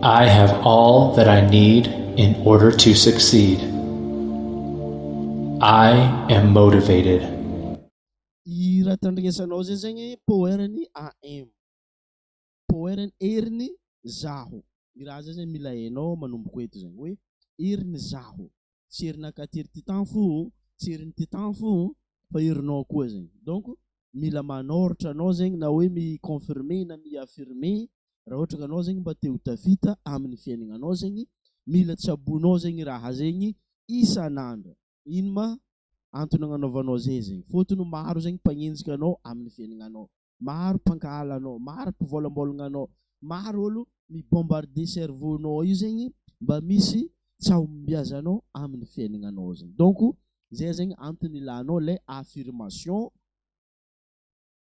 I have all that I need in order to succeed. I am motivated. I raha tandrignesanao zay zegny power-ny AM, power-ny, heriny zaho. I raha zay zegny mila hainao manomboko eto zegny hoe heriny zaho, tsy herinakahy titan fo, tsy herin'ny titan fo, fa herinao koa zegny. Donc mila manôratra anao zegny, na hoe mi-confirmer na mi-affirmer, raha ohatra ka anao zegny mba te ho tafita amin'ny fiaignananao zegny, mila tsaboinao zegny raha zegny isan'andro. Ino ma antony agnanaovanao zay zegny? Fôtony maro zegny mpagnenjika anao amin'ny fiaignananao, maro mpankahala anao, maro mpivolambolagna anao, maro olo mi-bombarder cerveau-nao io zegny mba misy tsy ahombiazanao amin'ny fiaignananao zegny. Donc zay zegny antony ilanao le affirmation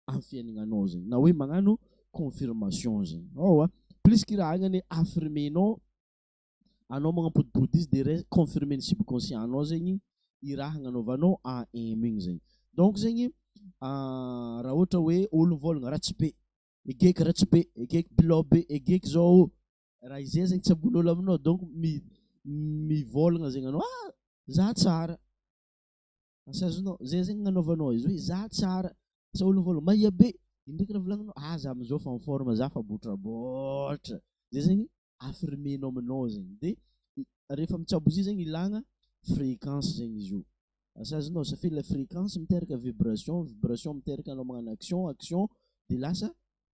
amin'ny fiaignananao zegny, na hoe magnano confirmation zegny. Ôa plus que raha igny ane affirmenao anao, magnampodipody izy, de re confirmer ny subconscient anao zegny i raha agnanaovanao AM igny zegny. Donc zegny raha ohatra hoe olo mivôlagna ratsy be, egeky ratsy be, egeky bilao be, egeky zao raha izay zegny tsabon'olo aminao, donc mivôlagna zegny anao: "Ah, za tsara." Asa azonao zay zegny agnanaovanao izy hoe za tsara. Sa olo mivôlagna mahia be ino ndraiky raha volagninao: "Ah, za amizao fa en forme, za fa botrabotra." Zay zegny affirmenao aminao zegny. De rehefa mitsabo izy io zegny, ilagna fréquence zegny izy io. Asa azonao sa fe la fréquence miteraka vibration, vibration miteraka anao magnano action, action de lasa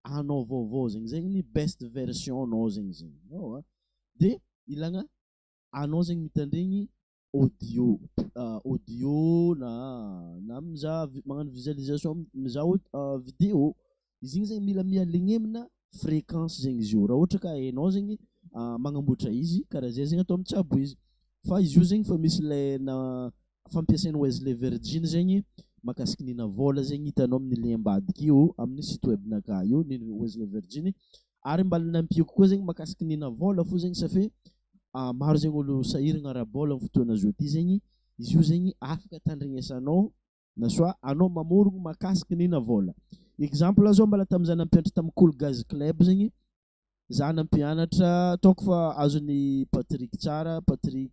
anao vaovao zegny, zegny ny best version anao zegny ao. A de ilagna anao zegny mitandregny audio na mizaha, magnano visualisation, mizaha vidéo izy igny zegny. Mila mialigné amina fréquence zegny izy io raha ohatra ka hainao zegny magnamboatra izy karaha zay zegny atao mitsabo izy. Fa izy io zegny fa misy le na fampiasain'ny Wesley Virgin zegny mahakasiky nina vôla zegny, hitanao amin'ny lien ambadiky io amin'ny site web-nakahy io niny Wesley Virgin. Ary mbala nampiako koa zegny mahakasiky nina vôla fo zegny, sa fe maro zegny olo sahiragna ara-bôla amin'ny fotoana zao ty zegny. Izy io zegny afaka tandrignesanao na soit anao mamorogno mahakasiky nina vôla. Exemple zao, mbala tam'za nampianatra tamin'ny Cool Guys Club zegny, za nampianatra, ataoko fa azon'ny Patrick tsara. Patrick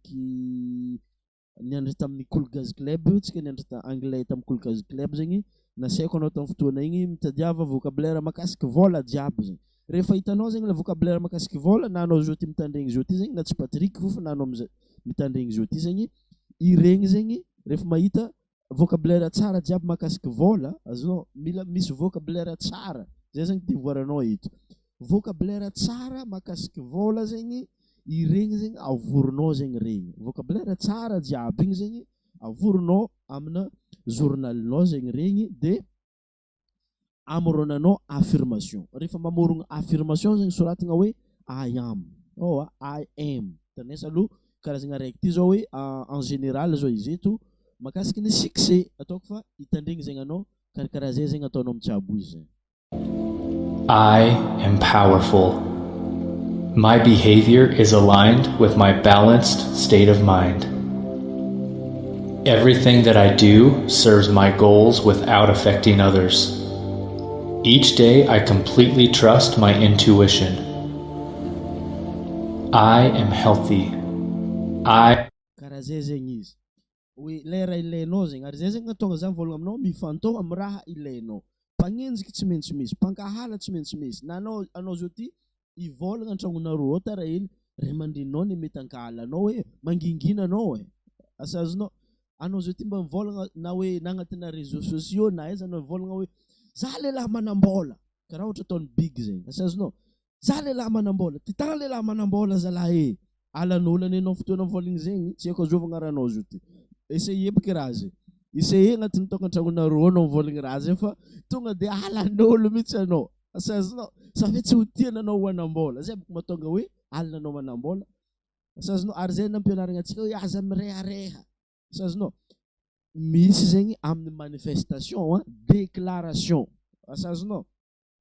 nianatra tamin'ny Cool Guys Club, tsika nianatra ta anglais tamin'ny Cool Guys Club zegny. Nasaiko anao tamin'ny fotoana igny mitadiava vocabulaire mahakasiky vôla jiaby zegny. Rehefa hitanao zegny le vocabulaire mahakasiky vôla, na anao zao ty mitandregny zao ty zegny, na tsy Patrick fo fa na anao mitandregny zao ty zegny, iregny zegny rehefa mahita vocabulaire tsara jiaby mahakasiky vôla azonao. Mila misy vocabulaire tsara zay zegny devoiranao eto, vocabulaire tsara mahakasiky vôla zegny. Iregny zegny avorinao zegny regny vocabulaire tsara jiaby igny zegny, avorinao amina journalinao zegny regny, de amoronanao affirmation. Rehefa mamorogno affirmation zegny, soratagna hoe "I am" oh, "I am". Tanesa aloha karazagna raiky ty zao hoe en général zao izy eto mahakasiky ny succès, ataoko fa hitandregny zegny anao karakaraha zay zegny ataonao mitsabo izy zegny. I am powerful. My behavior is aligned with my balanced state of mind. Everything that I do serves my goals without affecting others. Each day I completely trust my intuition. I am healthy. I Karaha zay zegny izy hoe le raha ilainao zegny. Ary zay zegny natonga za mivolagna aminao mifantôha amy raha ilainao. Mpagnenjiky tsy maintsy misy, mpankahala tsy maintsy misy, na anao zao ty ivolagna an-tragnonareo ao tara hely ray aman-dreninao ny mety ankahala anao hoe mangingina anao e. Asa azonao, anao zao ty mba mivolagna na hoe na agnatina réseaux sociaux na aiza anao mivolagna hoe za lehilahy manam-bôla, karaha ohatra ataon'ny Big zegny. Asa azonao, za lehilahy manam-bôla ty tagna, lehilahy manam-bôla zalahy e, alan'olo ane anao fotoana mivolagna zegny. Tsy haiko azovagna rahanao zao ty. Essaye boka raha zay, essaye agnatin'ny tokantragnonareo anao mivolagna raha zay, fa tonga de alan'olo mihitsy anao. Asa azonao sa fe tsy ho tiana anao ho anam-bôla zay boko mahatonga hoe alina anao manam-bôla. Asa azonao, ary zay nampianarana antsika hoe aza mirehareha. Asa azonao, misy zegny amin'ny manifestation a déclaration. Asa azonao,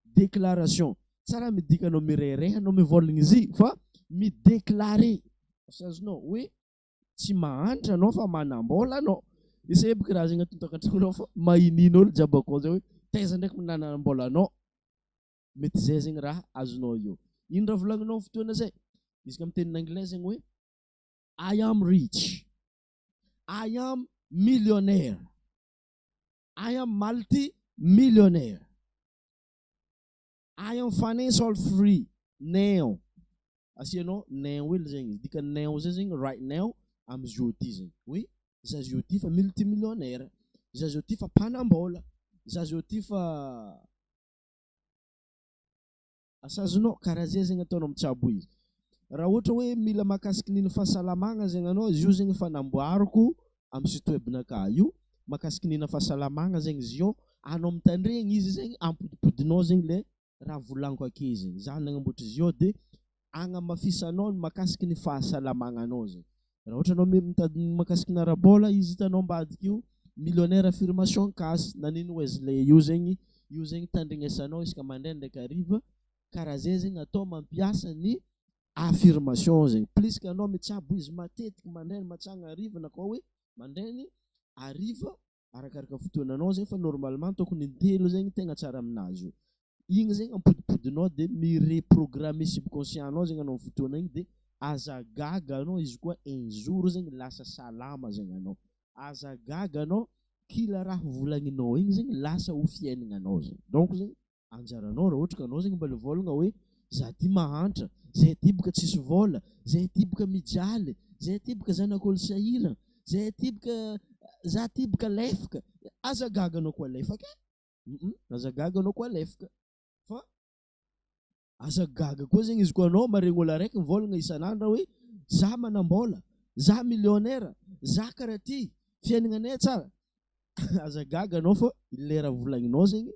déclaration tsara midika anao mirehareha anao mivolagna izy fa midéclarer. Asa azonao hoe tsy mahantra anao fa manam-bôla anao. Essaye boka raha zegny agnatin'ny tokantragnonao fa mahinin'olo jiaby akao zay hoe taiza ndraiky nanam-bôlanao. Mety zay zegny raha azonao io. Ino raha volagninao fotoana zay? Izy ka amin'ny tenin'ny anglais zegny hoe I am rich, I am millionaire, I am multi millionaire, I am financial free now. Asianao now hely zegny izy. Dikan'ny now zay zegny right now, amizio ty zegny. Hoe za zio ty fa multimillionnaire, za zio ty fa mpanam-bôla, za zio ty fa Asazonao, karaha zay zegny ataonao mitsabo izy. Raha ohatra hoe mila mahakasiky niny fahasalamagna zegny anao, izy io zegny efa namboariko amy site web-nakahy io, mahakasiky nina fahasalamagna zegny izy io, anao mitandregny izy zegny ampodipodinao zegny le raha volagniko ake zegny. Za nagnamboatra izy io de agnamafisanao ny mahakasiky ny fahasalamagnanao zegny. Raha ohatra anao mitady ny mahakasiky ny ara-bôla, izy hitanao ambadika io, millionnaire affirmation cash na nino Wesley io zegny, io zegny tandrignesanao isaka mandraigny ndraiky hariva, karaha zay zegny atao mampiasa ny affirmation zegny. Plus que anao mitsabo izy matetiky mandraigny matsagna hariva na koa hoe mandraigny hariva arakaraka fotoananao zegny fa normalement tokony intelo zegny tegna tsara aminazy io. Igny zegny ampodipodinao de mi-reprogrammer subconscient-nao zegny anao fotoana igny de aza gaga anao izy koa un jour zegny lasa salama zegny anao. Aza gaga anao kila raha volagninao igny zegny lasa ho fiaignananao zegny. Donc zegny anjaranao raha ohatra ka anao zegny mbola vôlagna hoe za ty mahantra, zahay ty boka tsisy vôla, zahay ty boka mijaly, zahay ty boka zanak'olo sahirana, zahay ty boka za ty boka lefaka. Aza gaga anao koa lefaka e. Aza gaga anao koa lefaka. Fa aza gaga koa zegny izy koa anao maregny olo araiky mivôlagna isan'andro hoe za manam-bôla, za millionnaire, za karaha ty, fiaignananay tsara. Aza gaga anao fa le raha volagninao zegny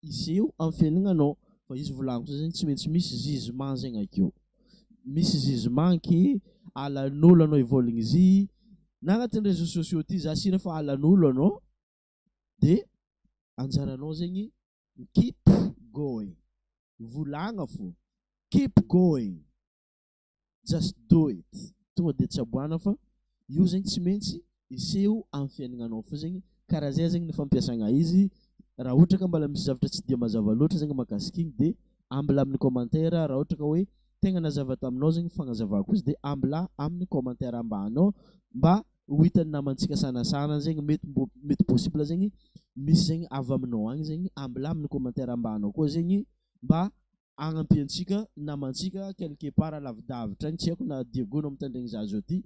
hiseho amin'ny fiaignananao. Fa izy volagniko zay zegny tsy maintsy misy jugement zegny akeo. Misy jugement ke alan'olo anao hivôlagna izy na agnatin'ny réseaux sociaux ty za sira fa alan'olo anao de anjaranao zegny keep going. Volagna fô, keep going, just do it. Tonga de tsaboana fa io zegny tsy maintsy hiseho amin'ny fiaignananao fô zegny. Karaha zay zegny ny fampiasagna izy. Raha ohatra ka mbola misy zavatra tsy dia mazava loatra zegny mahakasiky igny de ambila amin'ny commentaire. Raha ohatra ka hoe tegna nazava taminao zegny fagnazavako izy de ambila amin'ny commentaire ambany ao mba ho hitan'ny namantsika sanasana zegny mety mbo mety possible zegny misy zegny avy aminao agny zegny ambila amin'ny commentaire ambany ao koa zegny mba hagnampiantsika namantsika quelque part lavidavitra agny, tsy haiko na Diego no mitandregny za zao ty,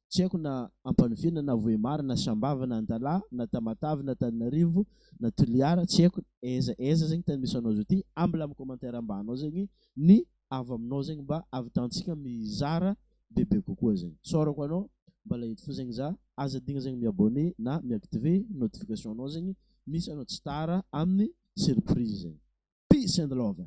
tsy haiko na Ampanifiana na Vohemar na Sambava na Antalaha na Tamatave na Tananarivo na Toliara, tsy haiko aiza aiza zegny tany misy anao zao ty, ambila amin'ny commentaire ambany ao zegny ny avy aminao zegny mba ahavitantsika mizara bebe kokoa zegny. Tsaorako anao mbala eto fo zegny za, aza adigna zegny mi-abonner na mi-activer notification anao zegny misy anao tsy tara amin'ny surprise zegny. Peace and love.